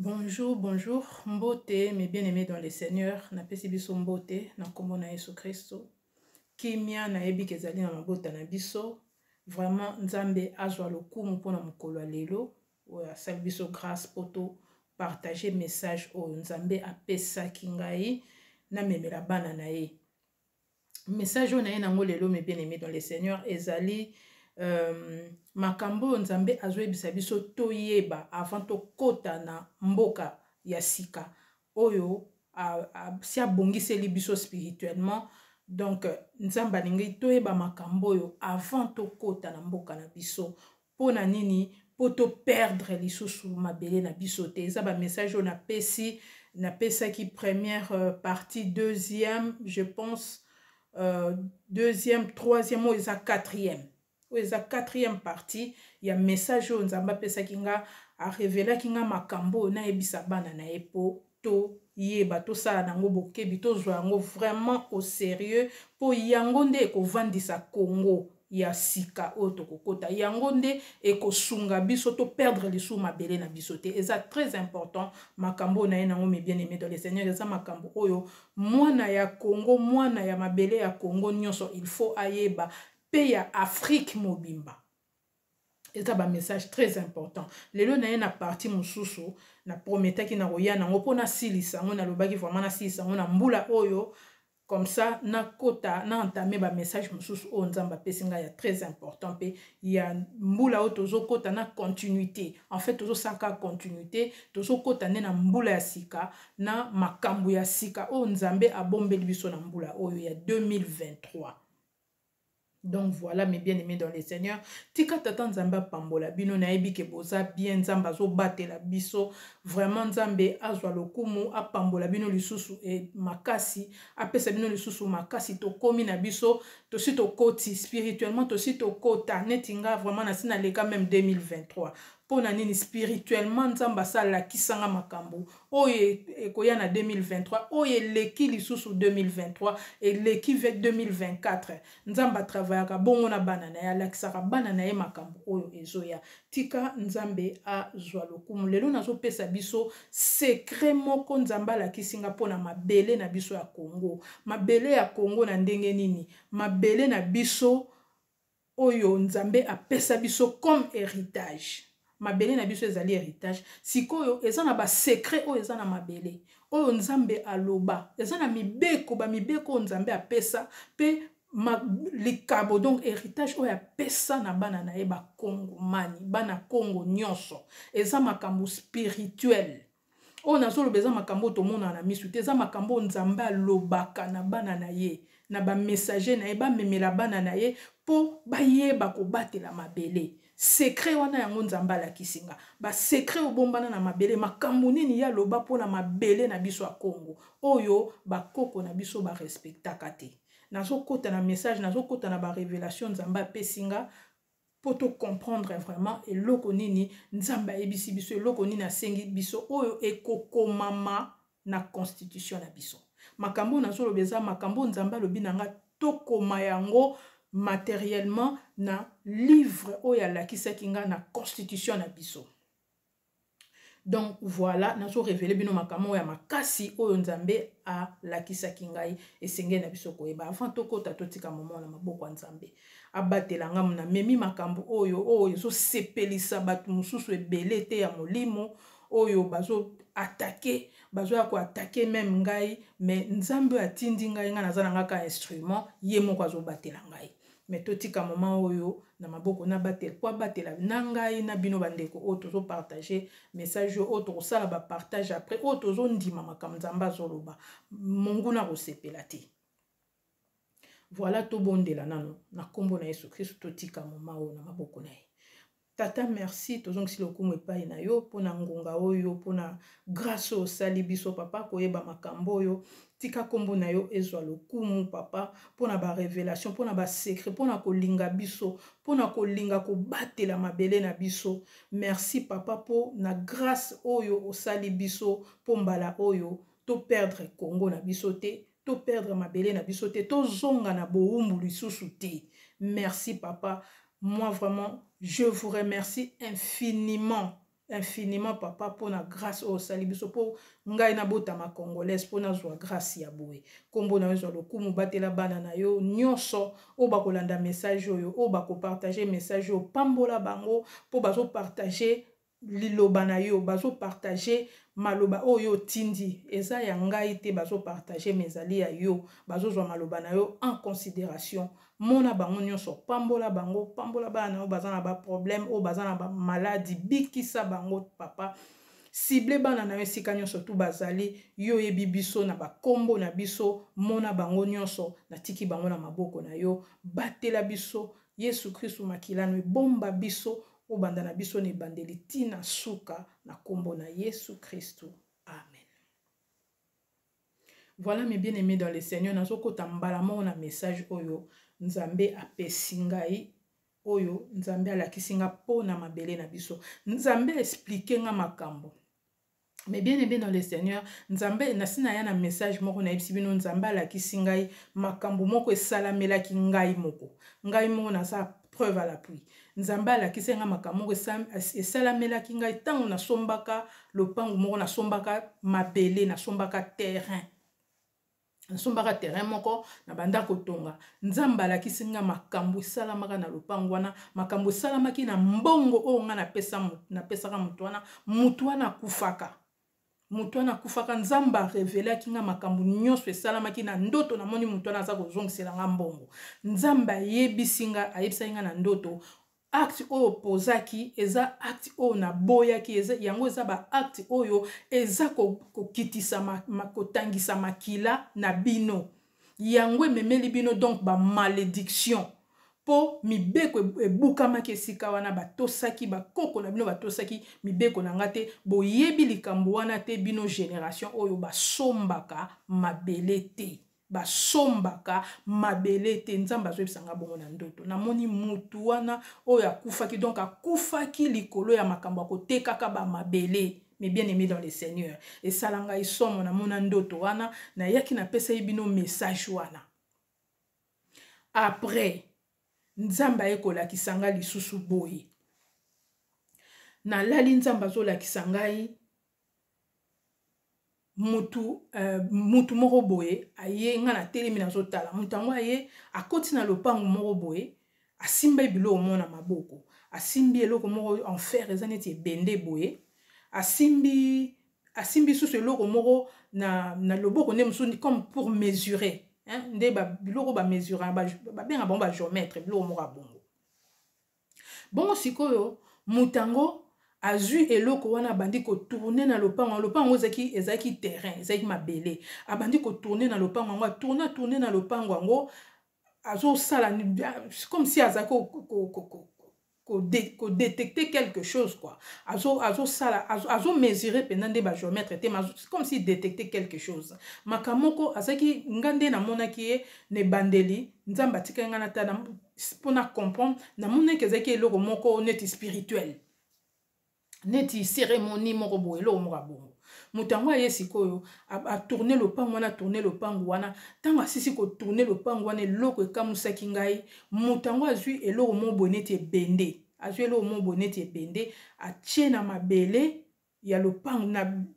Bonjour, bonjour, mbote, mes bien-aimés dans le Seigneur, napesi biso mbote na nkombo na Yesu Kristo. Kimia nayebi ke ezali na mabota na biso. Vraiment Nzambe azwa lokumu mpo na mokolo ya lelo oyo asali biso grâce mpo to partager message oyo Nzambe apesaki ngai namemela bana na ye. Message oyo naye nango lelo, mes bien-aimés dans le Seigneur, ezali makambo oyo Nzambe azoyebisa biso toyeba avant tokɔta na mboka ya sika oyo si abongiseli biso spirituellement. Donc Nzambe alingi toyeba makambo oyo avant tokɔta na mboka na biso. Mpo na nini? Mpo toperdre lisusu mabele na biso te. Eza bamessage oyo napesi, napesaki première partie, deuxième, je pense, deuxième, troisième, oyo eza quatrième, oyo eza quatrième partie ya message oyo Nzambe apesaki nga, arevelaki nga makambo oyo nayebisa bana na ye mpo toyeba, tosala nango bokebi, tozwa yango vraiment au sérieux, mpo yango nde ekovandisa Congo ya sika oyo tokokota. Yango nde ekosunga biso toperdre lisusu mabele na biso te. Eza très important makambo oyo na ye nango, mes bien aimé dans le Seigneur. Eza makambo oyo mwana ya Congo, mwana ya mabele ya Congo nyonso, il faut ayeba, mpe ya Afrique mobimba. Eza bamessage très important. Lelo na ye na partie mosusu naprometaki na koya nango mpo nasilisa yango. Nalobaki vraiment nasilisa yango na mbula oyo, comme ça nakota na entame bamessage mosusu oyo Nzambe apesi ngai ya très important mpe ya mbula oyo tozokota na continuité. En fait, tozosalaka continuité, tozokota nde na mbula ya sika na makambo ya sika oyo Nzambe abombeli biso na mbula oyo ya 2023. Donc voilà, mes bien-aimés dans le Seigneur, tika tata Nzambe apambola bino. Nayebi ke boza bien, Nzambe azobatela biso. Vraiment Nzambe azwa lokumu, apambola bino lisusu e makasi, apesa bino lisusu makasi. Tokomi na biso, tosi tokoti spirituellement, tosi tokota. Neti nga vraiment nasi naleka même 2023. Mpo na nini? Spirituellement Nzambe asalakisanga makambo oyo ekoya na 2023, oyo eleki lisusu 2023, eleki 2024. Nzambe atravayaka bongo na bana na ye, alakisaka bana na ye makambo oyo ezoya. Tika Nzambe azwa lokumu. Lelo nazopesa biso secret moko Nzambe alakisi nga mpona mabele na biso ya Congo. Mabele ya Congo na ndenge nini? Mabele na biso oyo Nzambe apesa biso comme héritage, mabele na biso ezali héritage. Sikoyo eza na basecret oyo eza na mabele oyo Nzambe aloba, eza na mibeko, bamibeko oyo Nzambe apesa mpe likabo, donc héritage oyo apesa na bana na ye bakongomani, bana Kongo nyonso. Eza makambo spirituel oyo nazoloba, eza makambo oyo tomonana na misu te. Eza makambo oyo Nzambe alobaka na bana na ye, na bamessager na ye, bamemela bana na ye mpo bayeba kobatela mabele. Secret wana, yango Nzambe alakisi nga basecret obombana na mabele. Makambo nini ye aloba mpona mabele na biso ya Kongo oyo bakoko na biso barespectaka te? Nazokɔta na message, nazokɔta na barévélation Nzambe apesi nga mpo tocomprendre vraiment eloko nini Nzambe ayebisi biso, eloko nini asengi biso oyo ekokomama na constitution na biso. Makambo oyo nazoloba eza makambo oyo Nzambe alobi na nga tokoma yango matériellement na livre oyo alakisaki nga na constitution na biso. Donc voilà, nazorévéler bino makambo oyo ya makasi oyo Nzambe alakisaki ngai esengeli na biso koyeba. Avant tokɔta, totika momo na maboko ya Nzambe abatela ngamu. Namemi makambo oyo ezosepelisa bato mosusu ebele te ya molimo oyo bazoattaquer, bazoya koattaquer même ngai. Mais Nzambe oyo atindi ngai, ngai naza na ngai ka instrument, ye moko azobatela ngai. Mais totika moma oyo na maboko nabatela po abatela na ngai na bino, bandeko oyo tozopartage message oyo, tokosala bapartage après, oyo tozondima makambo Nzambe azoloba. Monguna kosepela te. Voilà, tobondela nano na nkombo na Yesu Kristu. Totika moma oyo na maboko na ye. Tata, merci, tozongisi lokumu epai na yo mpona ngonga oyo, mpona grâce oyo osali biso, papa, koyeba makambo oyo. Tika nkombo na yo ezwa lokumu, papa, mpona barévélation, mpona basecret, mpona kolinga biso, mpona kolinga kobatela mabele na biso. Merci, papa, mpo na grâce oyo osali biso, mpo mbala oyo toperdre Congo na biso te, toperdre mabele na biso te, tozonga na bowumbu lisusu te. Merci, papa. Moi vraiment, je vous remercie infiniment. infiniment, papa, mpo na grâce oyo osali biso, mpo ngai nabotama congolaise, mpo nazwa grâce ya boye. Nkombo na yo ezwa lokumu. Batela bana na yo nyonso oyo bakolanda message oyo, oyo bakopartage message oyo. Pambola bango mpo bazopartage liloba na yo, bazopartage maloba oyo otindi. Eza ya ngai te bazopartage, mais ezali ya yo. Bazozwa maloba na yo en considération. Mona bango nyonso, pambola bango, pambola bana na yo baza na baproblème, oyo baza na bamaladi, bikisa bango, papa. Cible bana na yo esika nyonso tu bazali. Yo oyebi biso na bakombo na biso. Mona bango nyonso, natiki bango na maboko na yo. Batela biso, Yesu Kristu. Makilano ebomba biso, obanda na biso na ebandeli ntina suka, na nkombo na Yesu Kristu, amen. Voilà, mes bien-aimés dans le Seigneur, nazokota mbala moko na message oyo Nzambe apesi ngai, oyo Nzambe alakisi nga mpo na mabele na biso. Nzambe explique nga makambo. Mais bien aimé dans le Seigneur, Nzambe, nasi na ya na message moko, nayebisi bino, Nzambe alakisi ngai makambo moko esalamelaki ngai moko. Ngai moko naza preuve à l'appui. Nzambe alakisi ngai makambo moko esalamelaki ngai ntango nasombaka lopango moko, nasombaka mabele, nasombaka terrain. Nasombaka terrain moko na banda kotonga. Nzambe alakisi nga makambo esalamaka na lopango wana, makambo esalamaki na mbongo oyo nga napesaka moto wana. Moto wana akufaka, moto wana akufaka. Nzambe arevelaki nga makambo nyonso esalamaki na ndoto. Namoni moto wana aza kozongisela nga mbongo. Nzambe ayebisi nga, ayebisaki nga na ndoto: acte oyo opozaki eza acte oyo naboyaki. Eza, yango eza baacte oyo eza kokitisa kotangisa makila na bino. Yango ememeli bino donc bamalédiction, mpo mibeko ebukamaki esika wana. Batosaki, bakoko na bino batosaki mibeko na nga te. Boyebi likambo wana te, bino génération oyo. Basombaka mabele te, basombaka mabele te. Nzambe azoyebisa bongo na ndoto. Namoni mutu wana oyo akufaki, donc akufaki likolo ya makambo ya kotekaka bamabele. Mais bien aimé dans le Seigneur, esala ngai somo. Namona ndoto wana, nayaki napesaki bino message wana. Après, Nzambe aye kolakisa ngai lisusu boye. Nalali, Nzambe azolakisa ngai mutu moko boye aye. Ngai natelemi, nazotala mutu yango. Aye, akoti na lopango moko boye, asimbi biloko moko na maboko, asimbi eloko moko en fer, eza neti ebende boye. Asimbi susu eloko moko na loboko nde mosusu, comme pour mesurer, hein, nde biloko bamesure, babenga bango bagéomètre, biloko moko ya bongo bongo. Sikoyo moto yango azwi eloko wana, abandi kotourne na lopango. Lopango ezalaki terrain, ezalaki mabele. Abandi kotourne na lopango yango, atourne, atourne na lopango yango, azosala comme si azalaki kodétecter quelque chose quoi. Azosala, azomesure mpenza nde bagéomètre te, comme si détecter quelque chose. Makambo moko azalaki, nga nde namonaki ye na ebandeli, Nzambe atikaki nga natala mpona comprendre. Namonaki ezalaki eloko moko neti spirituel, neti cérémonie moko boye, eloko moko ya bongo. Moto yango aye sikoyo, atourne lopango wana, atourne lopango wana. Ntango asisi kotourne lopango wana, eloko ekamusaki ngai, moto yango azwi eloko moko boye neti ebende, azwi eloko moko boye neti ebende, atie na mabele ya lopango,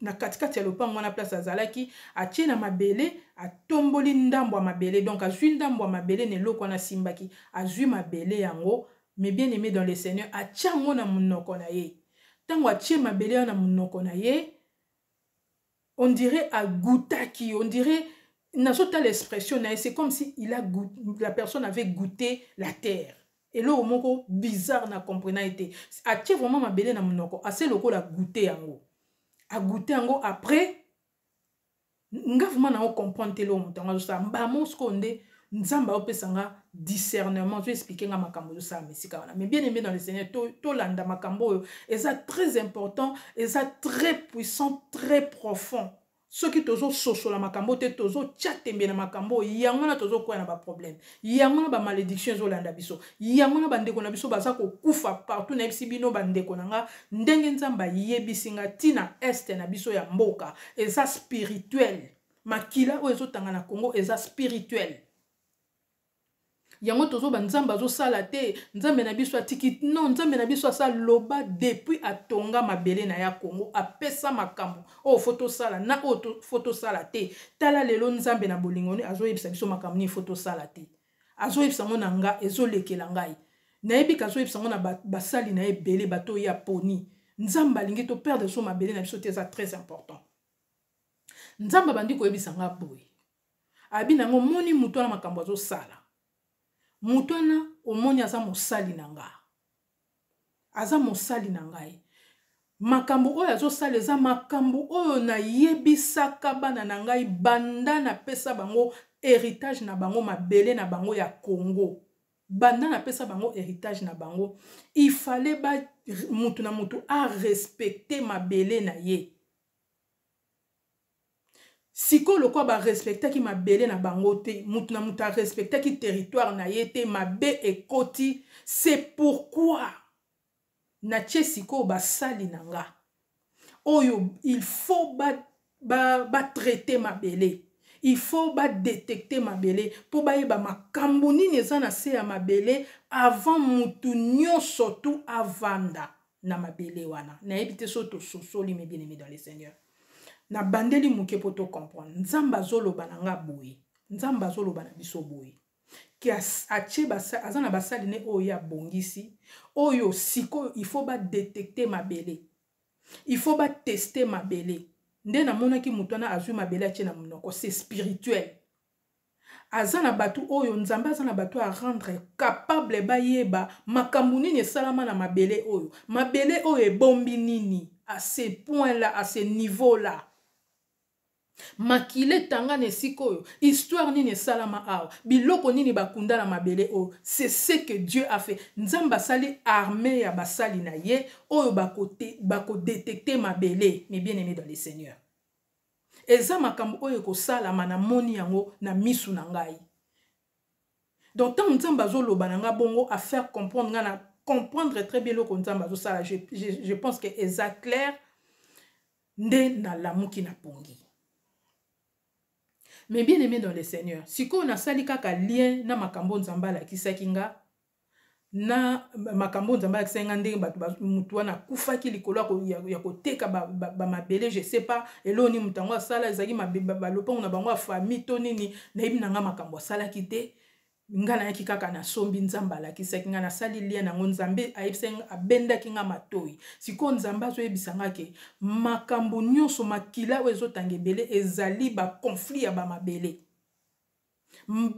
na katikati ya lopango wana, place azalaki. Atie na mabele, atomboli ndambo ya mabele, donc azwi ndambo ya mabele na eloko wana asimbaki. Azwi mabele yango, mais bien aimé dans le Seigneur, atie yango na monoko na ye. Ntango atie mabele wana na monoko na ye, on dirait agutaki, on dirait, nazotala expression na ye, c'est comme si il a goût, la personne avait goûté la terre. Eloko moko bizarre, na comprena ye te. Atie vraiment mabele na monoko, ase lokola agoûte yango, agoûte yango. Après, nga vraiment nango comprendre te eloko moto yango azosala. Mbamo sikoyo nde Nzambe aopesa nga discernement, azoexplike nga makambo ezosalama esika wana. Mais bien aimé dans le Seigneur, tolanda makambo oyo, eza très important, eza très puissant, très profond. Soki tozososola makambo te, tozotia tembe na makambo oyo, yango wana tozokwea na baproblème, yango wana bamalédiction ezolanda biso, yango wana bandeko na biso baza kokufa partout. Nayebisi bino, bandeko na nga, ndenge Nzambe ayebisi nga, ntina este na biso ya mboka eza spirituel. Makila oyo ezotanga na Congo eza spirituel. Yango tozoba Nzambe azosala te, Nzambe na biso atiki. Non, Nzambe na biso asa loba depuis atonga mabele na ya Congo, apesa makambo oyo faut tosala na oyo faut tosala te. Tala lelo, Nzambe na bolingo azoyebisa biso makambo nini faut tosala te. Azoyebisa ngo na nga, ezolekela ngai. Nayebi ke azoyebisa ngo na basali na ye ebele, bato oyo ya poni. Nzambe alingi toperdre so mabele na biso te, eza très important. Nzambe abandi koyebisa nga boye, abi nango: omoni motu wana, makambo azosala, motu wana omoni aza mosali na nga, aza mosali na ngai. Makambo oyo azosala eza makambo oyo nayebisaka bana na ngai banda napesa bango héritage na bango, mabele na bango ya Congo. Banda napesa bango héritage na bango, il fallait ba mutu na mutu arespecte mabele na ye. Sikoyo, lokola barespectaki mabele na bango te, mutu na mutu arespectaki territoire na ye te, mabe ekoti. C'est pourquoi natie sikoyo basali na nga oyo il faut batraite ba mabele, il faut badétecte mabele mpo bayeba makambo nini eza na se ya mabele avant mutu nyonso tu avanda na mabele wana. Nayebi te so tososoli, mes bien-aimés dans le Seigneur. Nabandeli moke mpo tocomprendre. Nzambe azoloba na nga boye, Nzambe azoloba na biso boye ke atie, aza na basali ne oyo abongisi, oyo sikoyo il faut badétecte mabele, il faut bateste mabele. Nde namonaki moto wana azwi mabele, atie na monoko. C'est spirituel. Aza na bato oyo Nzambe aza na bato ya rendre capable bayeba makambo nini esalama na mabele oyo, mabele oyo ebombi nini à ce point là, à ce niveau là. Makila etanga na esika oyo, histoire nini esalama awa, biloko nini bakunda na mabele oyo. C'est ce que Dieu a fait. Nzambe asali armée ya basali na ye oyo bakodétecte mabele. Mes bien aimé dans le Seigneur, eza makambo oyo ekosalama, namoni yango na misu na ngai. Donc ntango Nzambe azoloba na nga bongo, afaire comprendre nga na comprendre très bien eloko Nzambe azosala. Je pense que eza clair. Nde nalamuki na pongi. Mais bien aimé dans le Seigneur, sikoyo nasali kaka lien na makambo Nzambe alakisaki nga, na makambo Nzambe alakisaki nga, ndenge bato, mutu wana akufaki likolo ya koteka bamabele. Je sais pas eloko nini moto yango asala, ezalaki balopango na bango ya famille to nini, nayebi na nga makambo asalaki te. Nga nayaki kaka nasombi. Nzambe alakisaki nga, nasali lien nango. Nzambe ayebisaki, abendaki nga matoi. Sikoyo Nzambe azoyebisa nga ke makambo nyonso, makila oyo ezotanga ebele, ezali baconflit ya bamabele.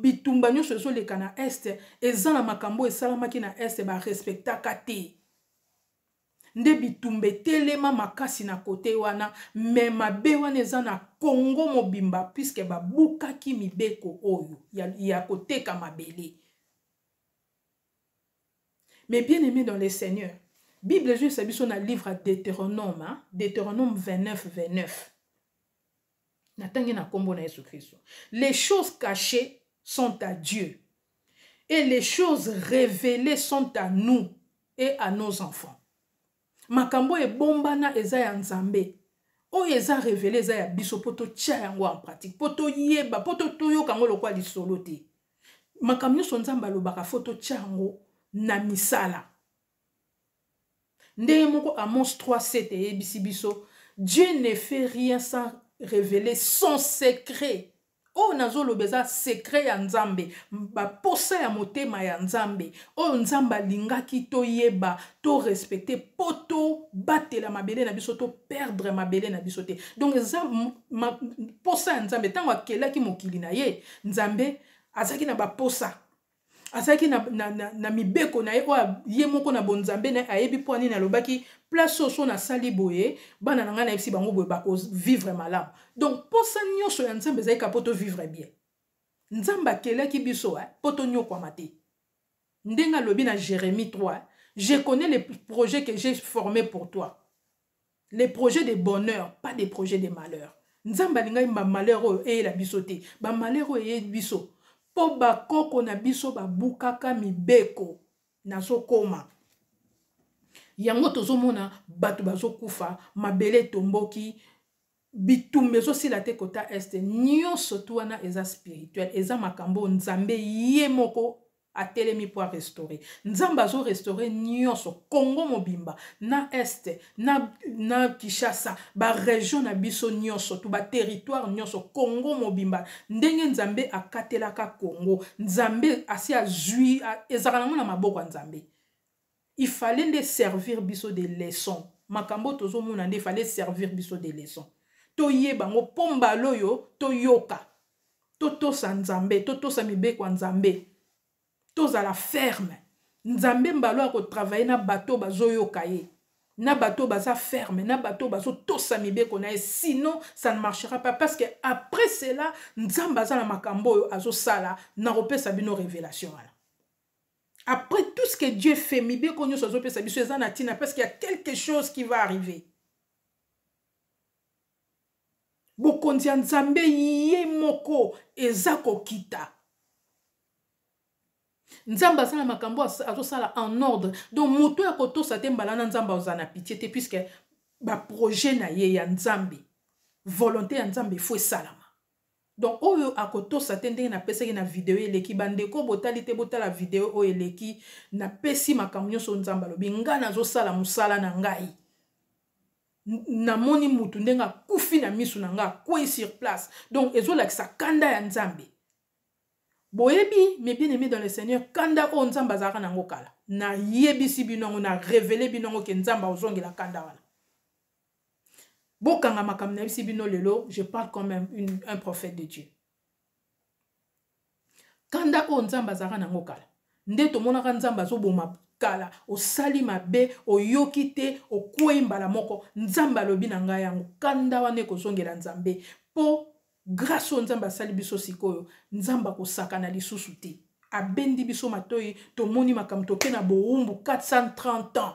Bitumba nyonso ezoleka na Est eza na makambo oyo esalamaki na Est, barespectaka te. Nde bitumba etelema makasi na kote wana. Me mabe wana eza na Kongo mobimba, puisque babukaki mibeko oyo ya koteka mabele. Mais bien aimé dans le Seigneur, Bible ezoyebisa biso na livre ya Deutéronome, hein? Deutéronome 29 29, natangi na nkombo na Yesu Kristo: "Les choses cachées sont à Dieu et les choses révélées sont à nous et à nos enfants." Makambo ebombana eza ya Nzambe, oyo eza révélé eza ya biso, mpo totia yango en pratique, mpo toyeba, mpo toyoka yango lokwa lisolo te. Makambo nyonso Nzambe alobaka, faut totia yango na misala. Ndenge moko Amos 3 7 eyebisi biso: "Dieu ne fait rien sans révéler son secret." Oyo nazoloba eza secret ya Nzambe, baposa ya motema ya Nzambe, oyo Nzambe alingaki toyeba, torespecte, mpo tobatela mabele na biso, toperdre mabele na biso te. Donc eza posa ya Nzambe. Ntango akelaki mokili na ye, Nzambe azalaki na baposa, azalaki na mibeko na ye oyo ye moko na bonzambe na ye ayebi mpo nini alobaki: "Place oyo so nasali boye, bana na ngai nayebisi bango boye, bakovivre malamu." Donc posa nyonso ya Nzambe ezalaki ka mpo tovivre bien. Nzambe akelaki biso mpo tonyokwama te. Ndenge alobi na Jérémie 3: "Je connais les projets que j'ai formés pour toi, les projets de bonheur, pas des projets de malheur." Nzambe alingaki bamalheur oyo eyela biso te. Bamalheur oyo eyeli biso mpo bakoko na biso babukaka mibeko. Nazokoma yango, tozomona bato bazokufa, mabele etomboki, bitumba ezosila te kota Est. Nyonso tu wana eza spirituel, eza makambo Nzambe ye moko. Atelemi mpo arestaure. Nzambe azorestaure nyonso, Congo mobimba, na Est, na Kinshasa, baregion na biso nyonso, to baterritoire nyonso, Congo mobimba. Ndenge Nzambe akatelaka Congo, Nzambe asi azwi, ezalaka nango na maboko ya Nzambe. Il fallait nde servir biso des leçons. Makambo tozomona nde fallait servir biso des leçons. Toyeba ngo mpo mbala oyo toyoka. Totosa Nzambe, totosa mibeko ya Nzambe. Tozala ferme. Nzambe mbala oyo akotravaille na bato bazoyoka ye. Na bato baza ferme, na bato bazotosa mibeko na ye. Sinon, ça ne marchera pas. Parce que après cela, Nzambe aza na makambo oyo azosala, na kopesa bino révélation wana. Après tout ce que Dieu fait, mibeko nyonso azopesa biso eza na tina, parce qu'il y a quelque chose qui va arriver. Bokonzi ya Nzambe ye moko eza kokita. Nzambe aza na makambo azosala en ordre. Donc moto ya kotosa te mbala na Nzambe aza na pitié te, puisque ba projet na ye ya Nzambe, volonté ya Nzambe faut esalama. Donc oyo akotosa te, ndenge napesaki na video eleki, bandeko botali te, botala video oyo eleki, napesi makambo nyonso Nzambe alobi. Ngai nazosala mosala na ngai. Namoni mutu ndenge akufi na misu na ngai, akwei sur place. Donc ezolakisa kanda ya Nzambe. Boyebi, mes bien-aimés dans le Seigneur, kanda oyo Nzambe azalaka nango kala. Nayebisi bino yango, na révélé bino yango ke Nzambe azongela kanda wana. Bokanga makambo nayebisi bino lelo, je parle quand même un prophète de Dieu. Kanda oyo Nzambe azalaka nango kala. Nde tomonaka Nzambe azoboma kala, osali mabe, oyoki te, okwei mbala moko. Nzambe alobi na ngai yango, kanda wana ekozongela Nzambe. Po grâce oyo Nzambe asali biso sikoyo, Nzambe akosakana lisusu te. Abendi biso matoi, tomoni makambo, toke na bowumbu 430 ans.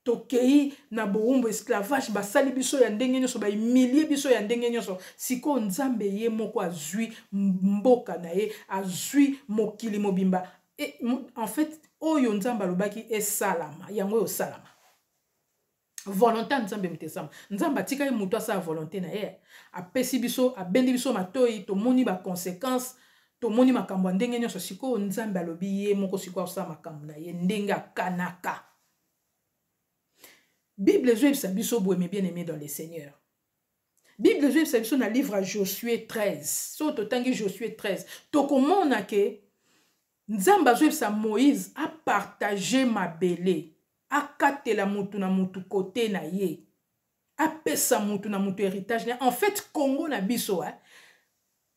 Tokei na bowumbu, esclavage, basali biso ya ndenge nyonso, bahumilie biso ya ndenge nyonso. Sikoyo Nzambe ye moko azwi mboka na ye, azwi mokili mobimba. Et, en fait, oyo Nzambe alobaki esalama, yango oyo esalama. Volonté ya Nzambe moto esalama. Nzambe atikaki moto asala volonté na ye. Apesi biso, abendi biso matoi, tomoni ba conséquences, tomoni makambo ya ndenge nyonso. Sikoyo Nzambe alobi ye moko sikoyo asala makambo na ye ndenge akanaka. Bible ezoyebisa biso boye, mes bien-aimés dans le Seigneur. Bible ezoyebisa biso na livre ya Josué 13. Soki totangi Josué 13, tokomona ke Nzambe azoyebisa Moïse apartage mabele, akatela mutu na mutu kote na ye, apesa mutu na mutu héritage na ye. En fait, Congo na biso, hein,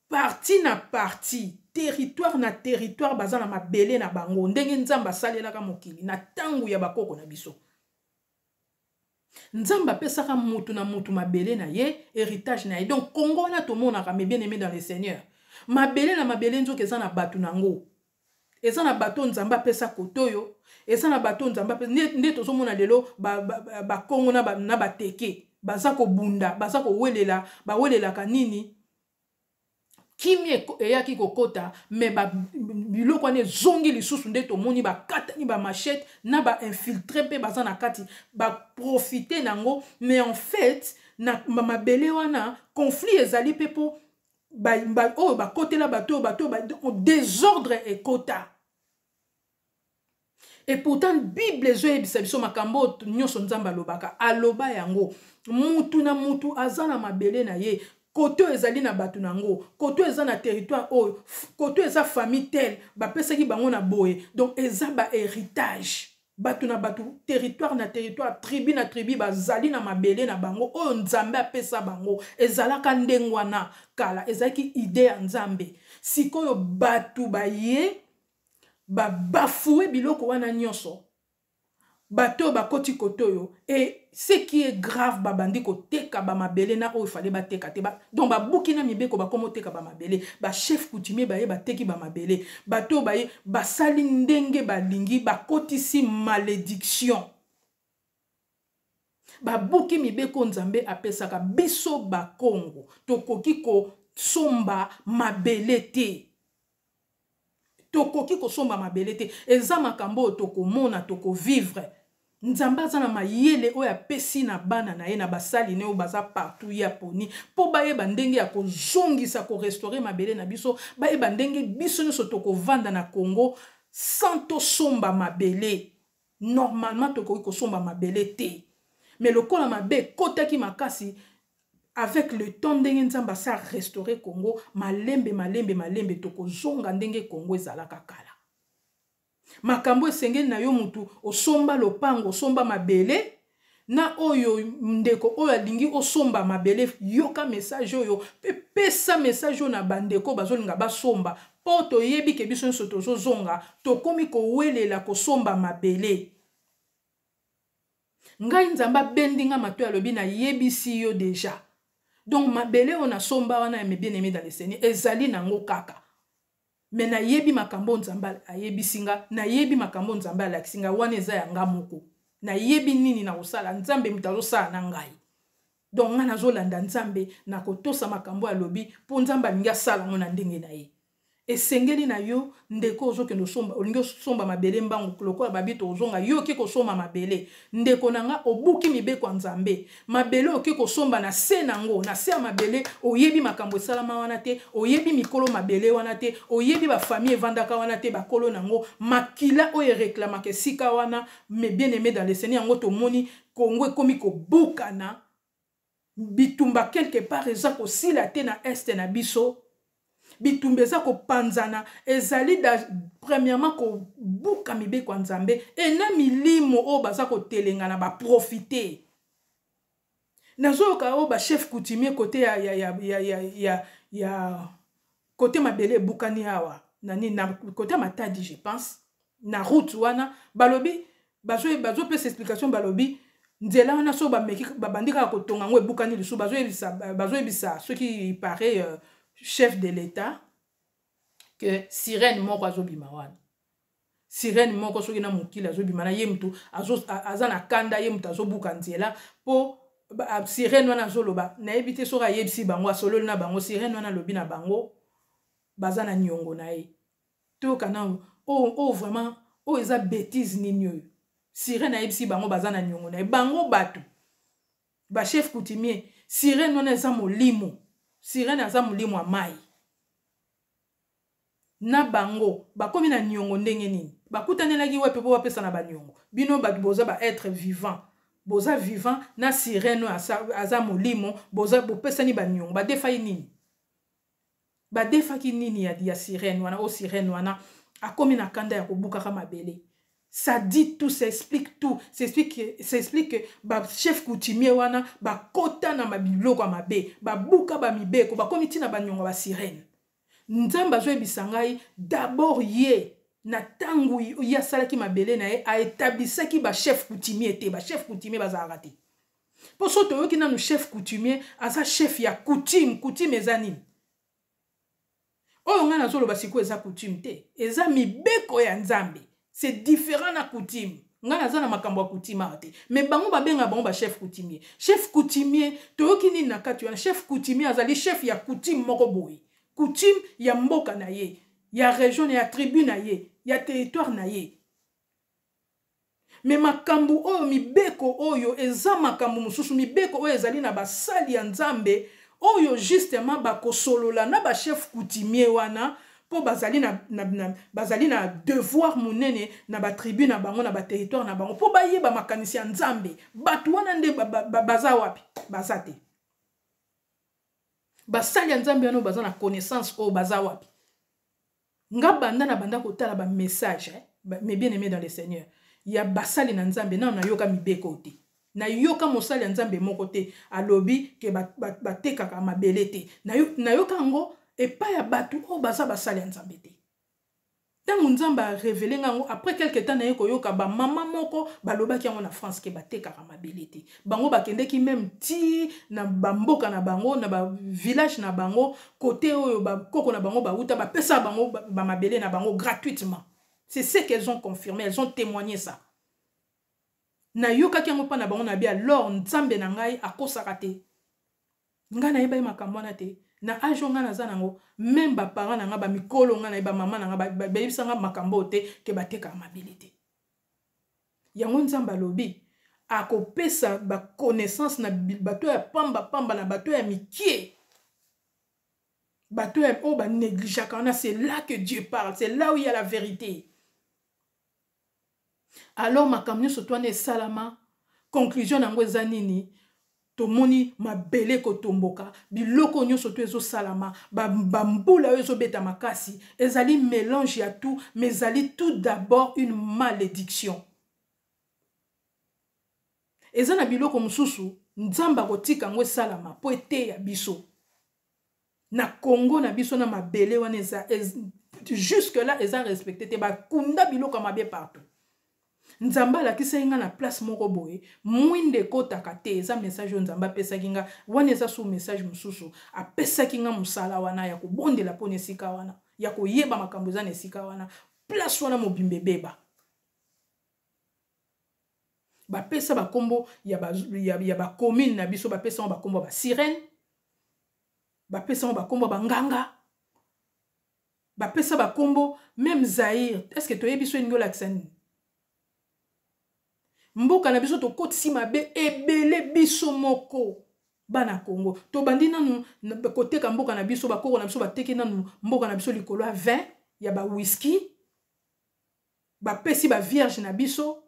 parti na parti, territoire na territoire, baza na mabele na bango, ndenge Nzambe asalelaka mokili na tangu ya bakoko na biso. Nzambe apesaka mutu na mutu mabele na ye, héritage na ye. Donc Congo wana tomonaka, mes bien-aimés dans le Seigneur, mabele na mabele nzoka eza na bato nango. Eza na bato Nzambe apesa kote oyo, eza na bato Nzambe apesa. Nde tozomona lelo bakongo na bateke baza kobunda, baza kowelela, bawelelaka nini? Kimia eyaki kokota, me biloko wana ezongi lisusu. Nde tomoni bakatani ba machette na ba infiltré mpe baza na kati, baprofite nango. Mais en fait, na mabele wana conflit ezali mpe mpo oyo bakotela bato oyo, bato désordre ekota. Et pourtant Bible ezoyebisa biso makambo nyonso Nzambe alobaka, aloba yango. Mutu na mutu aza na mabele na ye, kote oyo ezali na bato nango, kote oyo eza na territoire oyo, kote oyo eza famille telle, bapesaki bango na boye. Donc eza ba héritage, bato na bato, territoire na territoire, tribu na tribu, bazali na mabele na bango oyo Nzambe apesa bango. Ezalaka ndenge wana kala, ezalaki idée ya Nzambe. Sikoyo bato baye babafue biloko wana nyonso, bato oyo bakoti kote oyo. Et ce qui est grave, babandi koteka bamabele na oyo fale bateka te. Donc babuki na mibeko, bakoma oteka bamabele. Bachef coutumier baye, bateki bamabele. Bato oyo baye, basali ndenge balingi, bakotisi malédiction, babuki mibeko Nzambe apesaka biso. Bakongo tokoki kosomba mabele te, tokoki kosomba mabele te. Eza makambo oyo tokomona, tokovivre. Nzambe aza na mayele oyo apesi na bana na ye, na basali ne oyo baza partout ye aponi, mpo bayeba ndenge ya kozongisa, korestaurer mabele na biso, bayeba ndenge biso nyonso tokovanda na Congo sans tosomba mabele. Normalement tokoki kosomba mabele te, mais lokola mabe ekotaki makasi, avec le temps, ndenge Nzambe asa restaurer Congo malembe malembe malembe, tokozonga ndenge Congo ezalaka kala. Makambo esengeli na yo mutu osomba lopango, osomba mabele na oyo ndeko oyo alingi osomba mabele, yoka message oyo mpe pesa message oyo na bandeko bazolinga basomba, mpo toyebi ke biso nyonso tozozonga, tokomi kowelela kosomba mabele. Ngai Nzambe abendi nga matoi, alobi nayebisi yo déjà. Donc mabele oyo nasomba wana ya mes bien-aimés dans le Seigneur ezali nango kaka, mais nayebi makambo Nzambe ayebisi nga, nayebi makambo Nzambe alakisi nga. Wana eza ya nga moko, nayebi nini na kosala. Nzambe moto azosala na ngai, donc ngai nazolanda Nzambe na kotosa makambo alobi, mpo Nzambe alingi asala yango na ndenge na ye. Esengeli na yo ndeko ozokende osomba, olingi osomba mabele mbangu lokola babi tozonga, yo oke kosomba mabele. Ndeko na nga, obuki mibeko ya Nzambe. Mabele oke kosomba, na se nango, na se ya mabele, oyebi makambo esalama wana te, oyebi mikolo mabele wana te, oyebi bafamille evandaka wana te, bakolo nango, makila oyo ereklamaka esika wana. Mais bien aimé dans le Seigneur, yango tomoni Kongo ekomi kobukana, bitumba quelque part eza kosila te na Est na biso, bitumba eza kopanzana. Ezali da, premièrement kobuka mibeko ya Nzambe e na milimo oyo baza kotelengana baprofite. Nazoyoka oyo bachef coutumier côté ya côté mabele ebukani awa na nini, na côté ya Matadi, je pense na route wana, balobi bazopesa explication, balobi nzela wana so bameki, babandi kaka kotonga yango, ebukani lisusu. Bazoyebisa soki paraît chef de l'État que sirène moko azobima wana, sirène moko soki na mokili azobima na ye, mutu aza na kanda, ye mutu azobuka nzela, mpo sirène wana azoloba. Nayebi te soki ayebisi bango, asololi na bango. Sirène wana alobi na bango baza na niongo na ye. Toyoka nano oyo oh, vraiment oyo eza bétise nini oyo? Sirène ayebisi bango baza na niongo na ye, bango bato bachef coutumier. Sirène wana eza molimo, sirène aza molimo ya mai na bango. Bakomi na niongo ndenge nini? Bakutanelaki wapi mpo bapesa na baniongo? Bino bato boza ba être vivant, boza vivant na sirène oyo aza molimo, boza bopesani baniongo, badefai nini? Badefaki nini ya sirène wana? Oyo sirène wana akomi na kanda ya kobukaka mabele, ça dit tout, ça explique tout. Ça explique que bachef coutumier wana bakota na biloko ya mabe, babuka bamibeko, bakomi ntina baniongo basirène. Nzambe azoyebisa ngai d'abord, ye na ntango ye asalaki mabele na ye, aétablisaki bachef coutumier te. Bachef coutumier bazalaka te, mpo so toyoki nanu, chef coutumier aza chef ya coutume. Coutume eza nini? Oyo ngai nazoloba sikoyo eza coutume te, eza mibeko ya Nzambe, c'est différent na coutume. Ngai naza na makambo ya coutume awa te, mais bango babengaka bango bachef coutumier. Chef coutumier, toyoki nini na kati wana? Chef coutumier azali chef ya coutume moko boye, coutume ya mboka na ye, ya région na ya tribu na ye, ya territoire na ye. Mais makambo oyo, mibeko oyo eza makambo mosusu. Mibeko oyo ezali na basali ya Nzambe oyo justement bakosolola na bachef coutumier wana, mpo bazali na devoir monene na batribu na bango, na baterritoire na bango, mpo bayeba makanisi ya Nzambe. Bato wana nde baza wapi? Baza te. Basali ya Nzambe wana oyo baza na connaissance oyo baza wapi? Nga banda na banda kotala bamessage, eh? Mais bien aimé dans le Seigneur, ya basali na Nzambe, nano nayoka mibeko te, nayoka mosali ya Nzambe moko te alobi ke batekaka mabele te. Nayoka yango epai ya bato oyo baza basali ya Nzambe te. Ntango Nzambe arévéler nga yango, après quelque temps naye koyoka bamama moko balobaki yango na France ke batekaka mabele te. Bango bakendeki même ti na bamboka na bango, na bavillage na bango, côté oyo bakoko na bango bauta, bapesa bango bamabele na bango gratuitement. C'est ce qu'elles ont confirmé, elles ont témoigné ça. Nayokaki yango mpa na bango na bi. Alors Nzambe na ngai akosaka te. Ngai nayebaki makambo wana te na âge oyo ngai naza nango. Même baparent na ngai, bamikolo ngai nayeba, mama na ngai, bayebisa ngai makambo oyo te ke batekaka mabele te. Yango Nzambe alobi akopesa ba connaissance na bato ya pamba pamba, na bato ya mikie, bato oyo ba négligeaka wana. C'est là que Dieu parle, c'est là où il y a la vérité. Alors makambo nyonso to wana esalama, conclusion na yango eza nini? Tomoni mabele kotomboka, biloko nyonso to ezosalama, bambula oyo ezobeta makasi, ezali mélange ya tout, mais ezali tout d'abord une malédiction. Eza na biloko mosusu Nzambe akotika yango esalama mpo eteya biso. Na Congo na biso, na mabele wana eza jusque là eza respecté te, bakunda biloko ya mabe partout. Nzambe alakisaki nga na place moko boye, mwinda ekotaka te. Eza message oyo Nzambe apesaki nga wana, eza su message mosusu apesaki nga. Mosala wana ya kobondela mpona esika wana, ya koyeba makambo eza na esika wana, place wana mobimba ebeba. Bapesa bakombo ya bacommune ya, ya na biso, bapesa yango bakombo ya basirène, bapesa yango bakombo ya banganga, bapesa bakombo même Zaire. Est ce que toyebi so elingi olakisa nini? Mboka na biso tokotisi mabe ebele. Biso moko bana Congo tobandi nanu koteka mboka na biso. Bakoko na biso bateki nanu mboka na biso likolo ya vin, ya bawhisky. Bapesi bavierge na biso,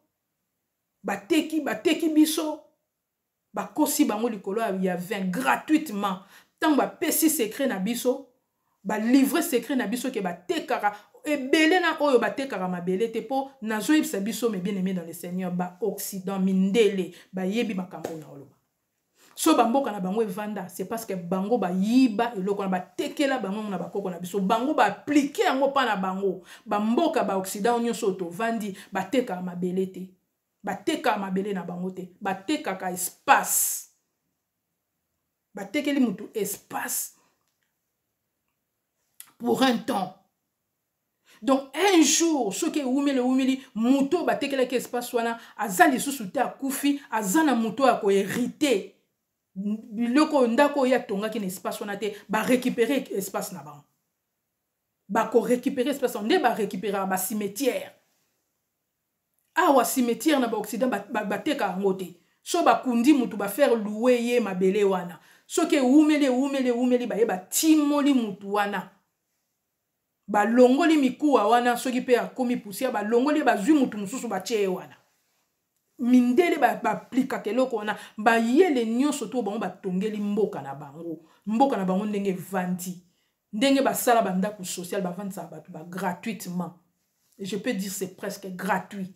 bateki, bateki biso, bakosi bango likolo ya vin gratuitement. Ntango bapesi secret na biso, balivre secret na biso ke batekaka ebele na oyo batekaka mabele te. Mpo nazoyebisa biso, mes bien aimé dans le Seigneur, baoccident, mindele bayebi makambo na oloba. So bamboka na bango evanda, c'est parce que bango bayiba eloko na batekela bango na bakoko na biso, bango baappliquer yango mpa na bango. Bamboka baoccident nyonso oyo tovandi batekaka mabele te, batekaka mabele na bango te, batekaka espace. Batekeli mutu espace pour un temps. Donc un jour, soki ewumeli ewumeli, moto oyo batekelaki espace wana aza lisusu te, akufi, aza na moto oyo akohériter biloko oyo, ndako oyo atongaki na espace wana te. Barécupérer espace na bango, bakorécupérer espace nde barécupéraka bacimetière. Awa cimetière na baoccident bateka yango te. So bakundi mutu, bafaire louer ye mabele wana. Soki ewumeli ewumeli ewumeli, baye batimoli mutu wana, balongoli mikuwa wana. Soki mpe akomi poussière, balongoli ye, bazwi mutu mosusu, batie ye wana. Mindele baaplikaka eloko wana. Bayele nyonso to bango batongeli mboka na bango, mboka na bango ndenge evandi, ndenge basala bandako social, bavandisaka bato ba gratuitement. Je peux dire, c'est presque gratuit.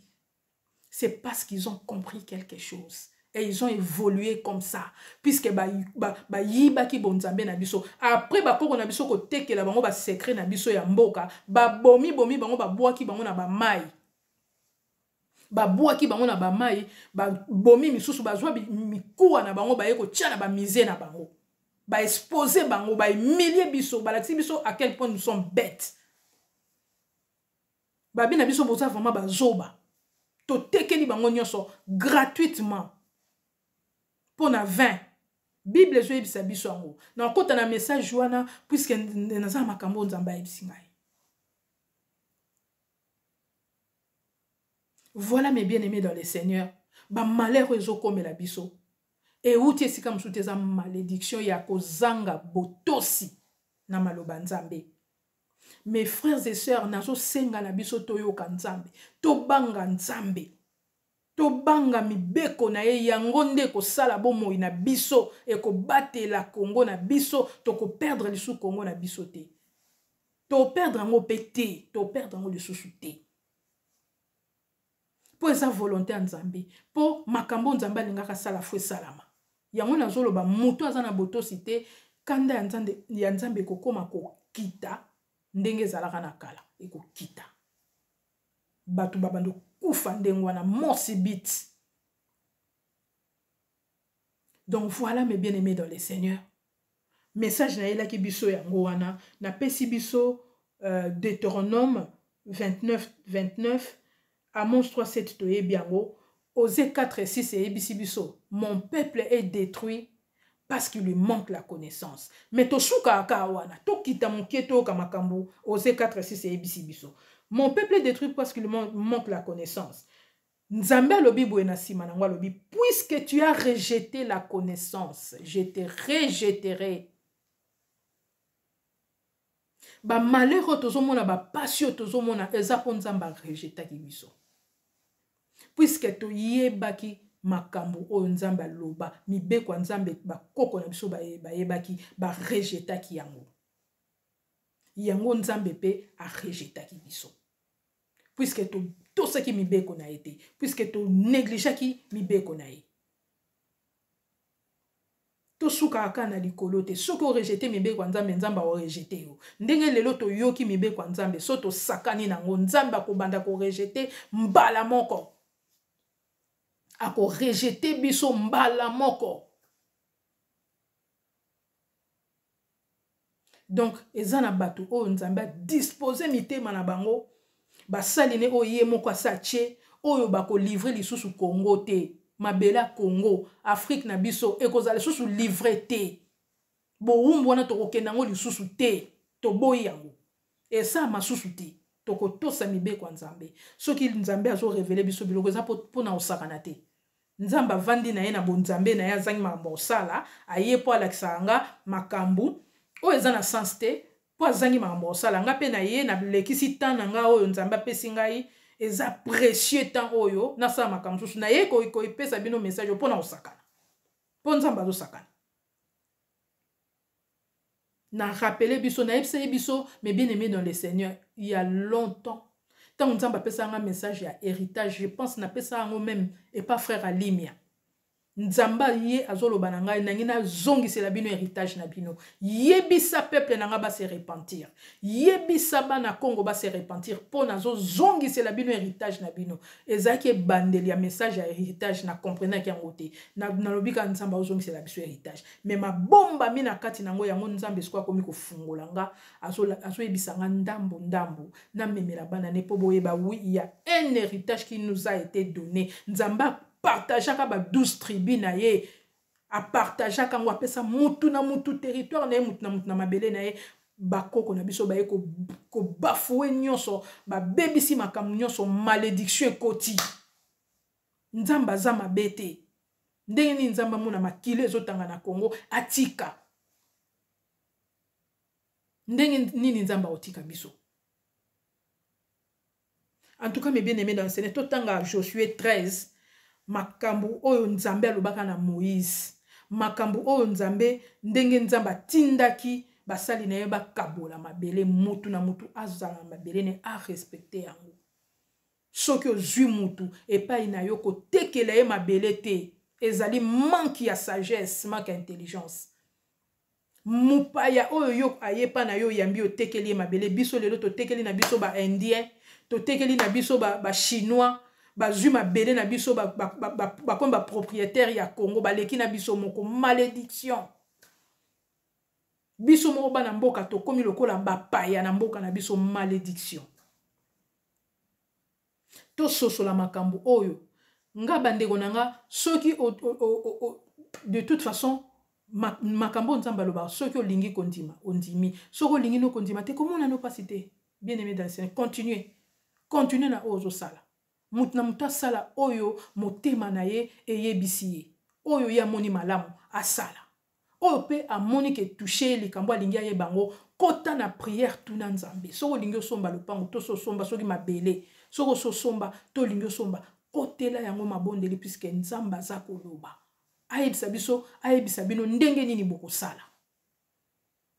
C'est parce qu'ils ont compris quelque chose et ils ont évolué comme ça, puisque bayibaki ba bonzambe na biso. Après bakoko na biso kotekela bango basecret na biso ya mboka, babomi bomi bango, babwaki bango na bamai, babwaki bango na bamai, babomi misusu, bazwa mikuwa na bango, baye kotia na bamusée na bango, baexposer bango, bahumilie biso, balakisi biso à quel point nous sommes bêtes. Babi na biso boza vraiment bazoba. Totekeli bango nyonso gratuitement mpo na 20. Bible ezoyebisa biso yango. Nakota na message wana puisque naza na makambo oyo Nzambe ayebisi ngai. Voilà, mes bien-aimés dans le Seigneur, bamalheur oyo ezokomela biso euti esika mosusu te, eza malédiction ya kozanga botosi na maloba Nzambe. Mes frères et sœurs, nazosenga na biso toyoka Nzambe, tobanga Nzambe, tobanga mibeko na ye. Yango nde ekosala bomoi na biso, ekobatela Kongo na biso. Tokoperdre lisusu Kongo na biso te, toperdre yango mpe te, toperdre yango lisusu te, mpo eza volonté ya Nzambe, mpo makambo Nzambe alingaka asala fo esalama. Yango nazoloba, moto aza na botosi te, kanda ya Nzambe ekokóma kokita ndenge ezalaka na kala, ekokita. Bato babanda kokufa ndenge wana, mort subite. Donc voilà, mes bien-aimés dans le Seigneur, message nayelaki biso yango wana. Napesi biso Deutéronome 29 29, Amos 3 7, toyebi yango. Osée 4 6 eyebisi biso: mon peuple est détruit parce qu'il lui manque la connaissance. Mais tosukaka kaka wana, tokita moke, toyoka makambo Osée 4 6 eyebisi biso: mon peuple est détruit parce qu'il lui manque la connaissance. Nzambe alobi boye na nsima nango, alobi puisque tu as rejeté la connaissance, je te rejeterai. Bamalheur oyo tozomona, bapasi oyo tozomona, eza mpo Nzambe arejetaki biso, puisque toyebaki makambo oyo Nzambe aloba, mibeko ya Nzambe, bakoko na biso bayebaki, barejetaki yango. Yango Nzambe mpe arejetaki biso, puisque totosaki mibeko na ye te, puisque tonegligeaki mibeko na ye. Tosukaka kaka na likolo te. Soki orejete mibeko ya Nzambe, Nzambe akorejete yo. Ndenge lelo toyoki mibeko ya Nzambe, so tosakani nango, Nzambe akobanda korejete mbala moko, akorejete biso mbala moko. Donc eza na bato oyo Nzambe adispose mitema na bango, basali ne oyo ye moko asi atie, oyo bakolivre lisusu Congo te. Mabele ya Congo, Afrique na biso, ekozala lisusu livre te. Bowumbu wana tokokende yango lisusu te, toboyi yango, esalama susu te. Tokotosa mibeko ya Nzambe. Soki Nzambe azorevele biso biloko, eza mpona kosakana te. Nzambe avandi na ye na bonzambe na ye, azangi makambo ya kosala, aye mpo alakisaka nga makambo oyo eza na sens te, mpo azangi makambo ya kosala. Nga mpe na ye nalekisi temps na nga oyo Nzambe apesi ngai, eza précieux temps oyo, nasala makambo mosusu. Naye koyepesa bino message mpo na kosakana, mpo Nzambe azosakana. Na rappele biso, nayebisa ye biso, mes bien aimés dans le Seigneur, il y a longtemps, ntango Nzambe apesaka nga message ya héritage, je pense napesa yango même epa frère Alimia. Nzambe ye azoloba na ngai, nangi nazongisela bino héritage na bino. Yebisa peuple na ngai base repentir, yebisa bana Congo base repentir, mpo nazozongisela bino héritage na bino. Ezalaki ebandeli ya message ya héritage, na comprenaki yango te. Nalobi kaka Nzambe azongisela biso héritage, mais mabombami na kati na yango, yango Nzambe sikoyo akomi kofungola nga, azoyebisa nga ndambo ndambo, namemela bana ne mpo boyeba, oui, il y a un héritage qui nous a été donné. Nzambe apartageaka ba 12 tribus na ye, apartageaka yango, apesa mutu na mutu territoire na ye, mutu na mutu na mabele na ye. Bakoko na biso baye kobafue nyonso, babebisi makambo nyonso, malédiction ekoti. Nzambe aza mabe te. Ndenge nini Nzambe amona makili ezotanga na Congo, atika? Ndenge nini Nzambe akotika biso? En tout cas, mes bien-aimés dans le Seigneur, totanga Josué 13, makambo oyo Nzambe alobaka na Moïse, makambo oyo Nzambe, ndenge Nzambe atindaki basali na ye bakabola mabele, mutu na mutu azala na mabele ne, arespecte yango. Soki ozwi mutu epai na yo, kotekela ye mabele te, ezali manque ya sagesse, manque ya intelligence. Mopaya oyo yo ayepa na yo, oyambi, otekeli ye mabele. Biso lelo totekeli na biso baindien, totekeli na biso bachinois, bazwi mabele na biso, bakomi bapropriétaire ya Congo, baleki na biso moko. Malédiction. Biso moko bana mboka tokomi lokola bapaya na mboka na biso. Malédiction. Tososola makambo oyo. Nga, bandeko na nga, soki o, o, o, o, de toute façon makambo oyo Nzambe alobaka, soki olingi kondima, ondimi. Soki olingi no kondima te, komona no mpasi te. Bien aimé dans le Seigneur, continue, continue na oyo ozosala. Moto na moto asala oyo motema na ye eyebisi ye, oyo ye amoni malamu asala. Oyo mpe amoni ke touche ye likambo, alingi ayeba yango, kota na prière, tuna Nzambe. Soki olingi osomba lopango, to so osomba soki mabele, soki ososomba to olingi osomba, kotela yango mabondeli, puisque Nzambe aza koloba, ayebisa biso, ayebisa bino ndenge nini bokosala.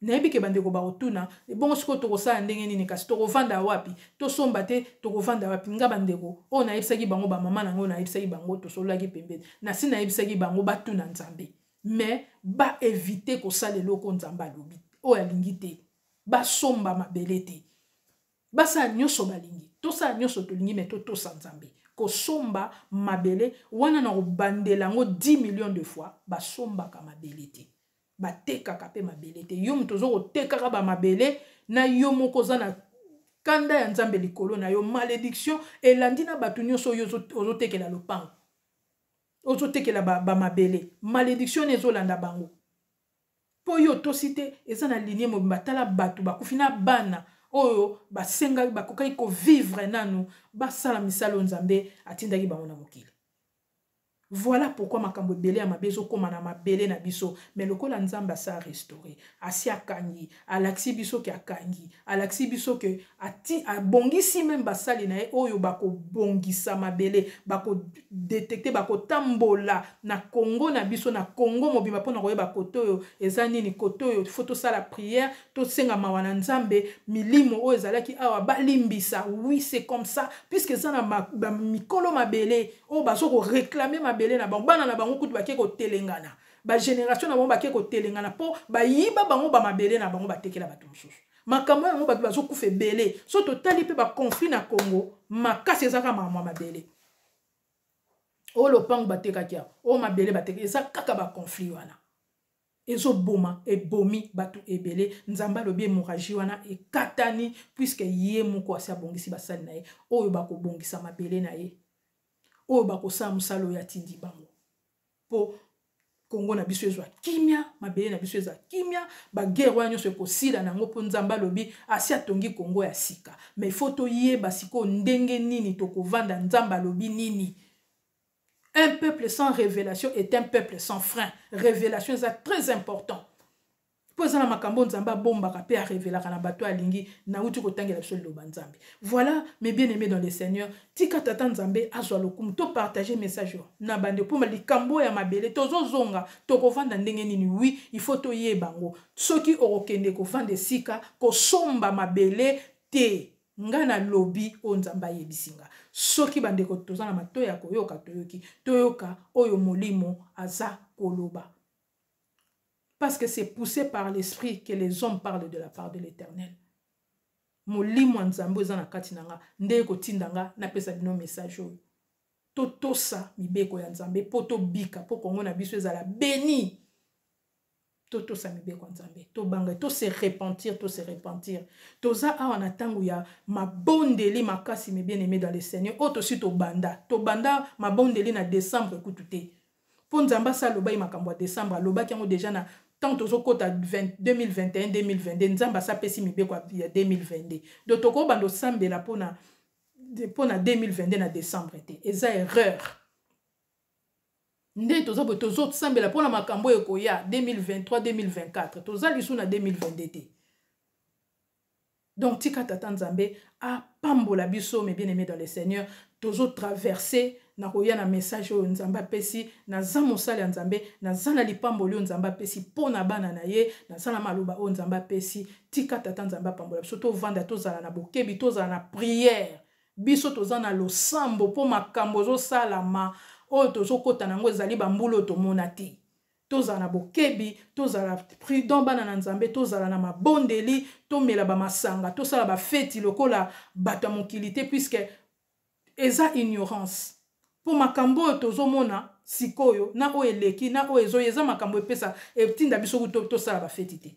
Nayebi ke bandeko bakotuna: ebongo sikoyo tokosala ndenge nini? Kasi tokovanda wapi? Tosomba te, tokovanda wapi? Nga, bandeko oyo nayebisaki bango, bamama na yango, nayebisaki bango, tosololaki pembeni, nasi nayebisaki bango batuna Nzambe, mais baevite kosala eloko Nzambe alobi oyo alingi te. Basomba mabele te, basala nyonso balingi, tosala nyonso tolingi, mais totosa Nzambe. Kosomba mabele wana, na kobandela yango 10 millions de fois, basombaka mabele te, batekaka mpe mabele te. Yo moto oza kotekaka bamabele na yo moko, oza na kanda ya Nzambe likolo na yo. Malédiction elandi na bato nyonso oyo ozotekela lopango, ozotekela bamabele ba malédiction wana ezolanda bango, mpo yo otosi te. Eza na linie mobimba. Tala bato bakufi na bana. oyo basengaki bakokaki kovivre nanu basala misala oyo Nzambe atindaki bango na mokili. Voilà pourquoi makambo ebele ya mabe ezokoma na mabele na biso. Mais lokola Nzambe asi a restaurer, asi akangi, alakisi biso ke akangi, alakisi biso ke ati, abongisi meme basali na ye oyo bakobongisa mabele, bakodetecte, bakotambola na Congo na biso, na Congo mobimba mpona koyeba kote oyo eza nini, kote oyo faut tosala prière, tosenga mawa na Nzambe, milimo oyo ezalaki awa balimbisa. Oui, c'est comme ça, puisque eza na mikolo mabele oyo bazo ko réclamer mabele na bango, bana na bango kutu bake kotelengana, ba génération na bango bake kotelengana mpo bayiba bango ba mabele na bango, batekela bato mosusu. Makambo yango bato bazokufa ebele. So totali mpe ba conflit na Congo makasi ezaka makambo ya mabele, oyo lopango batekaki awa, oyo mabele batekaki, eza kaka ba conflit wana ezoboma, ebomi bato ebele. Nzambe alobi hémorragie wana ekatani, puisque ye moko asi abongisi basali na ye oyo bakobongisa mabele na ye, oyo bakosala mosala oyo atindi bango, mpo Kongo na biso ezwa kimia, mabele na biso eza kimia, baguerre wana nyonso ekosila nango, mpo Nzambe alobi asi atongi Kongo ya sika. Mais il faut toyeba sikoyo ndenge nini tokovanda. Nzambe alobi nini? Un peuple sans révélation est un peuple sans frein. Révélation eza très important, mpo eza na makambo Nzambe abombaka mpe arevelaka na bato alingi. Nauti kotangela biso liloba Nzambe. Voilà, mes bien aimés dans le Seigneur, tika tata Nzambe azwa lokumu. Topartage message oyo na bande mpo likambo ya mabele tozozonga, tokovanda ndenge nini? Oui, il faut toyeba yango. Soki okokende kovanda esika, kosomba mabele te. Nga nalobi oyo Nzambe ayebisi nga. Soki bandeko toza na matoyi ya koyoka, toyoki, toyoka oyo Molimo aza koloba, parce que c'est poussé par l'Esprit que les hommes parlent de la part de l'Éternel. Molimo ya Nzambe eza na kati na nga nde ekotinda nga napesa bino message oyo. Totosa mibeko ya Nzambe mpo tobika, mpo Kongo na biso ezala béni. Totosa mibeko ya Nzambe, tobanga, tose repentir, tose repentir. Toza awa na ntango ya mabondeli makasi, mes bien aimés dans le Seigneur. Oyo tosi tobanda mabondeli na décembre kutu te, mpo Nzambe asa alobaki makambo ya décembre, alobaki yango déjà na ntango tozokɔta 2021, 2022. Nzambe asa apesi mibeko ya 2022, donc tokobanda osambela mpona 2022 na décembre te, eza erreur. Nde toza boye, tozosambela mpona makambo oyo ekoya 2023, 2024, toza lisu na 2022 te. Donc tika tata Nzambe apambola biso, mes bien aimés dans le Seigneur. Tozotraverse na koya na message oyo Nzambe apesi. Naza mosali ya Nzambe, naza na lipamboli oyo Nzambe apesi mpo na bana na ye, naza na maloba oyo Nzambe apesi. Tika tata Nzambe apambola biso. Tovanda, tozala na bokebi, tozala na prière. Biso toza na losambo mpo makambo ezosalama oyo tozokɔta nango ezali bambula oyo tomona te. Tozala na bokebi, tozala prudent, bana na Nzambe, tozala na mabondeli, tomela bamasanga, tosala bafeti lokola bato ya mokili te, puisque eza ignorance. Mpo makambo oyo tozomona sikoyo na oyo eleki na oyo ezoya, eza makambo epesa etinda biso kutu tosala bafeti te,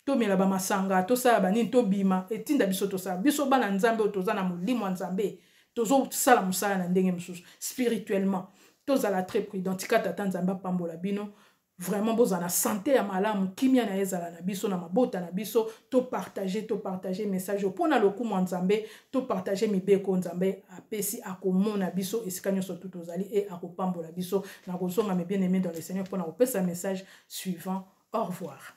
tomela bamasanga, tosala banini, tobima. Etinda biso tosala, biso bana Nzambe oyo toza na molimo ya Nzambe, tozosala mosala na ndenge mosusu spirituellement, tozala très prudent. Tika tata Nzambe apambola bino vraiment, bozala na santé ya malamu, kimia na ye ezala na biso na mabota na biso. Topartage message oyo mpona lokumu ya Nzambe, topartage mibeko Nzambe apesi. Akomona biso esika nyonso tu tozali e akopambola biso. Na kozonga, mes bien aimés dans le Seigneur, mpona kopesa message suivant. Au revoir.